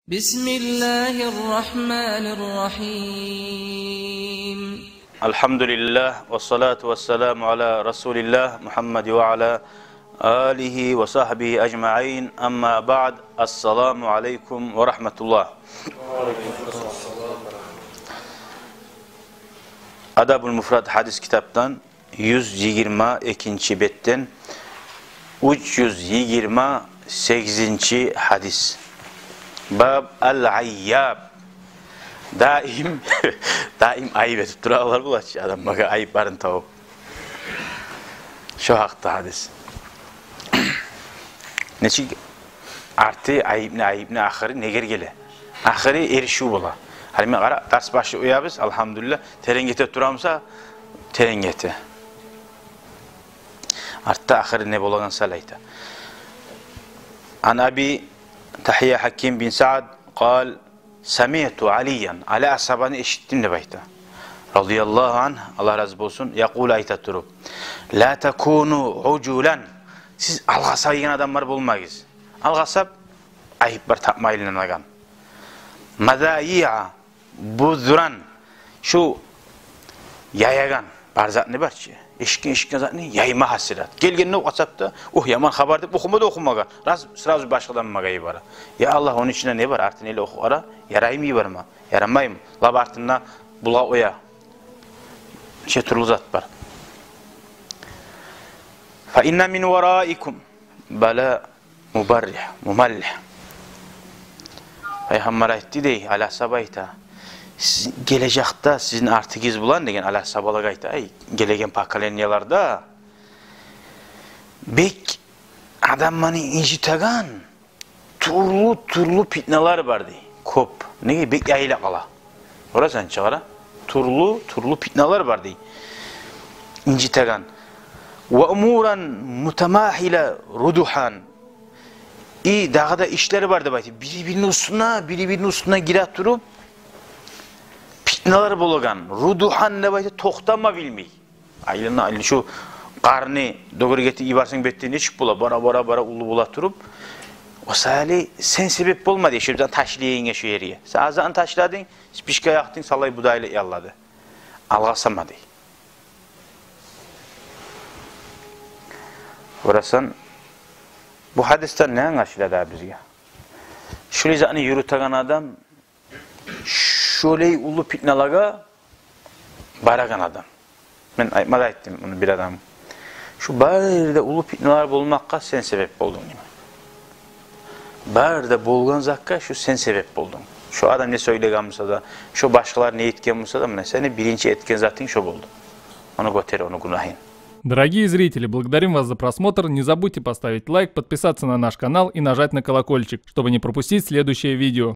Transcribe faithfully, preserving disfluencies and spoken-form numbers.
بسم الله الرحمن الرحيم. الحمد لله، والصلاة والسلام على رسول الله محمد وعلى آله وصحبه أجمعين. أما بعد، السلام عليكم ورحمة الله. Адабул муфрад гьадис китапдан юз йигирма экинчи бетден уьч юз йигирма сегизинчи гьадис. Баб ал-айяб. Даим, даим айып этип туралар булар чы, адам бага айып барын табып. Шо гьакъда гьадис. Нечик арты айыпны, айыпны ахыры негер геле. Ахыры эришив бола. Гьали мен къара, дарс башлап къоябыз, алгьамдулиллагь, терен гете турамса, терен гете. Артда ахыры не болагъан сал айта. Ан Аби Тагьия Гьаким бин Саад къал: «Самиъту Алиян», Али асгьабаны эшитдим деп айта. Радияллагьу ангь, Аллагь рази болсун, якъулу, айта туруп: «Ла такуну ужулан». Сиз алгъасайгъан адамлар болмагъыз. Алгъасап, айып бар тапма айланагъан. «Мазаиъа бузран». Шу яягъан бар затны бар чы, эшитген, эшитген затны яйма гьасират. Гелгенде охусап да, «Ух, яман хабар», деп охума да охумагъа, раз, сразу башгъадан магъа йибере. Я Аллагь, ону ичинде не бар? Артын эле охуп къара, яраймы йиберме, ярамаймы? Лап артында булгъа къоя. Нече тюрлю зат бар. «Фа инна мин вараикум бала мубарригь, мумаллигь». Пайхаммар айтды дей, Али асгьаба айта: «Сиз, гележекде сизин артыгъыз булан», — деген Али асгьабалагъа айта. Ай, гелеген поколенияларда бек адамланы инжитеген тюрлю-тюрлю питналар бар дей. Кёп. Неге? Бек яйыла къала. Гёресен чы, къара. Тюрлю-тюрлю питналар бар дей. Инжитеген. «Ва умуран мутамагьила рудугьан». И дагъы да ишлер бар деп айта. Бири-бирини уьстюне, бири-бирини уьстюне гире туруп, питналар болагъан. Рудугьан деп айта, токътама билмей. Айлана, айлана, шу къарны дёгерек этип йиберсенг бетде нечик бола? Бара, бара, бара, уллу бола туруп. О саялы сен себеп болма дей. Шо ташлайгъангъа, шо ерге. Сен азан ташладынг, спичка якъдынг, салай будайлы яллады. Алгъасама дей. Гёресен, бу гьадисден не англашыла дагъы бизге? Шулай затны юрютеген адам шолай уллу питналагъа барагъан адам. Мен айтма да айтдым муну бир адам. Шу бары да уллу питналар болмакъгъа сен себеп болдунг, деймен. Бары да болгъан затгъа шу сен себеп болдунг. Шу адам не сёйлеген буса да, шу башгъалар не этген буса да, муна сени биринчи этген затынг шу болду. Ону гётер, ону гюнагьын. Дорогие зрители, благодарим вас за просмотр. Не забудьте поставить лайк, подписаться на наш канал и нажать на колокольчик, чтобы не пропустить следующее видео.